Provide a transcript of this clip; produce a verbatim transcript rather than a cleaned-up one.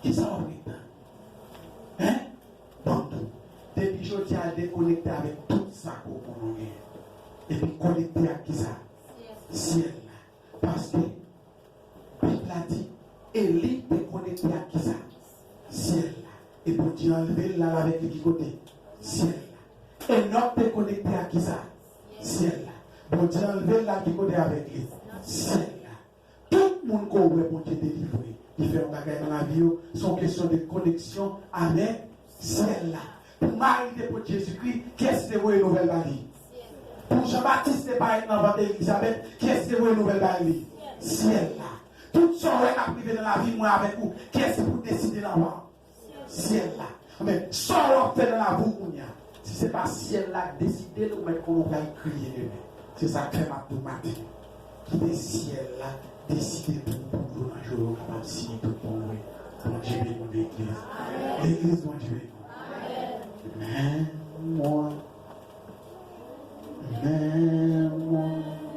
Kisa w ap ret tann? Hein? Ban m di w. Depi jodi a, dekonekte avèk tout sa ke w konnen w genyen. Epi konekte ak kisa? Syèl la. Paske Bib la di, Eli te konekte ak kisa? Syèl la. E Bondye anleve l, l al avèk li ki kote? Syèl la. Enòk te konekte ak kisa? Syèl la. Bondye anleve l, l al ki kote avèk li? Syèl la. Tout moun ke w wè Bondye delivre, li fè yon bagay nan lavi yo, se yon kesyon de koneksyon avèk syèl la. Pou Mari te pot Jezikri, kiyès ki te voye nouvèl ba li? Pou Jan Batis te parèt nan vant Elizabèt, kiyès ki te voye nouvèl ba li? Syèl la. Tout sa w wè k ap rive nan lavi mwen avèk ou, kiyès ki pou deside nan wa? Syèl la. Men, sa w ap fè nan lavi w kounye a, si se pa syèl la k deside l, ou mèt konnen w pral kriye demen. Se sa k fè m ap di w maten, kite syèl la deside pou ou, pou dlo nan je w yo kapab siye tout pou ou. Bondye beni w, legliz. Legliz, Bondye beni w.